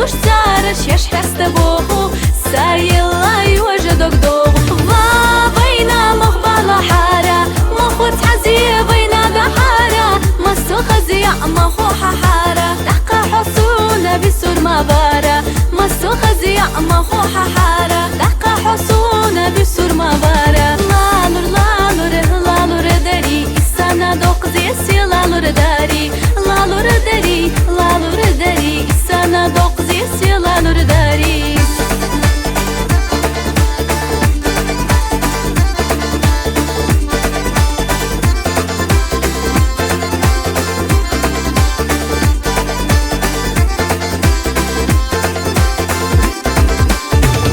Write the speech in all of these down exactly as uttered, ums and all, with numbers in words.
Уж цара шеш хьаста боху, са йилла йожа дог догӀу. Ва вайна мах бала хьара, мах вац хьазе вайна дахьара, массо хаза яӀ мах хьахьара, тӀаккха хьо суна бисур ма бара, массо хаза яӀ мах хьахьара, тӀаккха хьо суна бисур ма бара. Лалур, лалур, лалур дари, исана докъзе се лалур дари. Лалур дари, лалур дари, исана докъзе се лалур дари.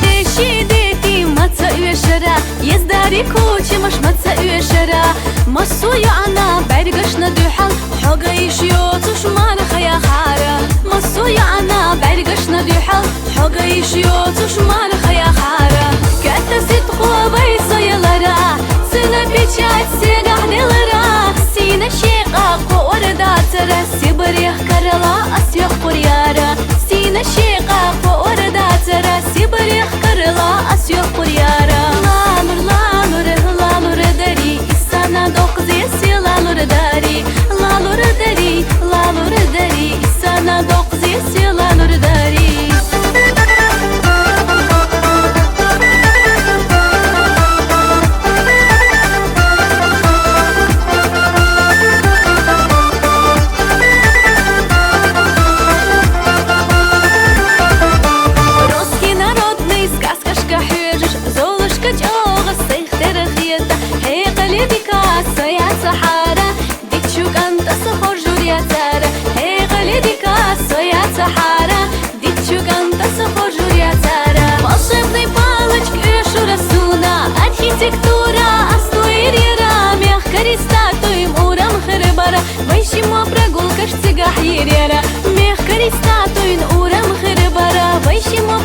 Деши дети маца уьшара, ездари кучи маш маца уьшара, массо яна бергашна дуьхьал, хьога йиш йоцуш марха яхара. Массо яна бергашна дуьхьал, хьога йиш йоцуш марха яхара. Катта ситхо вай соялара, сына печать сегахь делара, сина шекъа кхо ор дацара, Сибарех карла ас йохкур яра. Сина шекъа кхо ор дацара, Сибарех карла ас йохкур яра. Лалур, лалур, лалур дари, исана докъзе се лалур дари. Лалур дари, лалур дари, исана докъзе се лалур дари. Русский народный сказкашка хьоьжуш, Золушка чӀогӀа сайх тера хета. Хьекъале дика со яцахьара, дичу кӀанта со хоржур яцара. Хьекъале дика со яцахьара, дичу кӀанта со хоржур яцара. Волшебный палочка уьшура суна, архитектура ас дуйр яра, мехкари статуйн урам хир бара, вай шиммо прогулкаш цигахь йир яра. Мехкари статуйн урам хир бара, вай шиммо